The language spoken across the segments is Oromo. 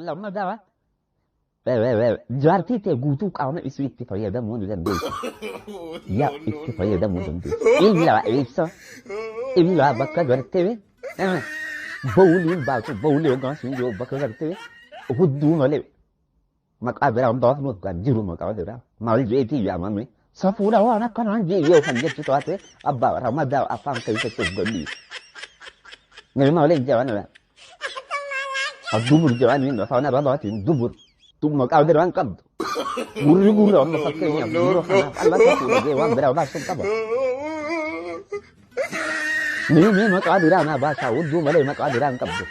Lammadaa jaartii tee guutuu qaama isii itti fayyadamuu ni dandeessa. Yaa itti fayyadamuu dandeessa. Illaa eessa? Illaa bakka gartee bowliin baatu bowlii hoggaan siin jiru bakka gartee hudduu malee maqaa biraa hin baafnu kan jiru maqaa biraa maal jeetii yaamame safuudha waan akkanaan jee yoo kan jettu taate abbaa ramadaa afaan keessatti of galii. Nama malee jaban dubur jaban afaan arabaatiin dubur maqaa biraan qabdu. Gurri gurra amma fakkeenyaaf gurra kanaaf alla safuudha jee waan biraa baasuun qaba. Mee mee maqaa biraa naa baasaa hudduu malee maqaa biraa hin qabdu.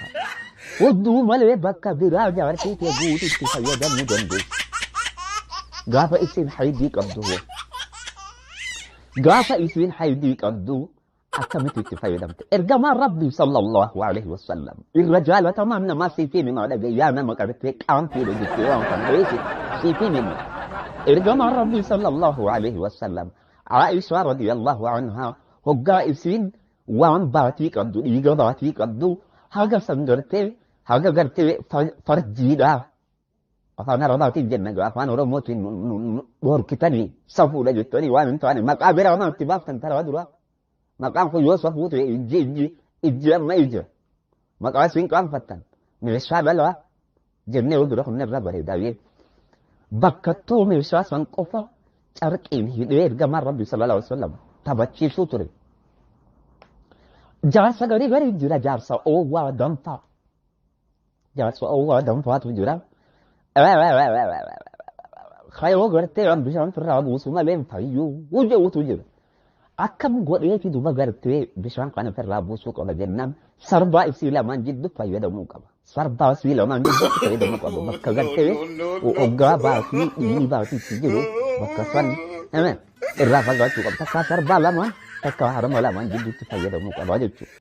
Hudduu malee bakka biraa jaartii tee guututti fayyadamuu dandeessu. Gaafa isin haydii qabdu hoo. Gaafa isin haydii qabdu akkamitti itti fayyadamte? Ergamaan Rabbii sallallahu alaihi wasallam irra jaalatamaan namaa siif himi dhagaye yaa nama qabattee qaanfiidha jettee waan kana beeku siif himi. Ergamaan Rabbii sallallahu alaihi wasallam Aishaa radiyallahu anhaa hoggaa isiin waan baatii qabdu dhiiga baatii qabdu haga san gartee haga gartee farjiidhaa afaan arabaatiin jenna afaan oromootiin dhorkitanii safuudha jettanii waan hin taane maqaa biraa waan itti baaftan taraa dura maqaan kun yoo safuu ta'e ijji ijji ijji amma ija maqaa isiin qaanfattan meeshaa balaa jennee yoo dura humna irraa bareedaa bakka too meeshaa san qofa carqiin hidhee ergamaan rabbi sallallahu alaihi wasallam taphachiisuu ture. Jaarsa garii garii jira jaarsa oowwaa danfaa. Jaarsa oowwaa danfaatu jira. Kayoo gartee waan bishaan firraa buusu malee hin fayyuu jedhutu jira. Akkam godheeti duba gartee bishaan kana firraa buusuu qaba jennaan sarbaa isii lamaan jiddu fayyadamuu qaba. Sarbaa isii lamaan jiddu fayyadamuu qaba. Bakka gartee hoggaa baasii dhiigni baasii itti jiru bakka san irraa fagaachuu qaba. Takka sarbaa lamaan takka harma lamaan jidduutti fayyadamuu qaba jechuudha.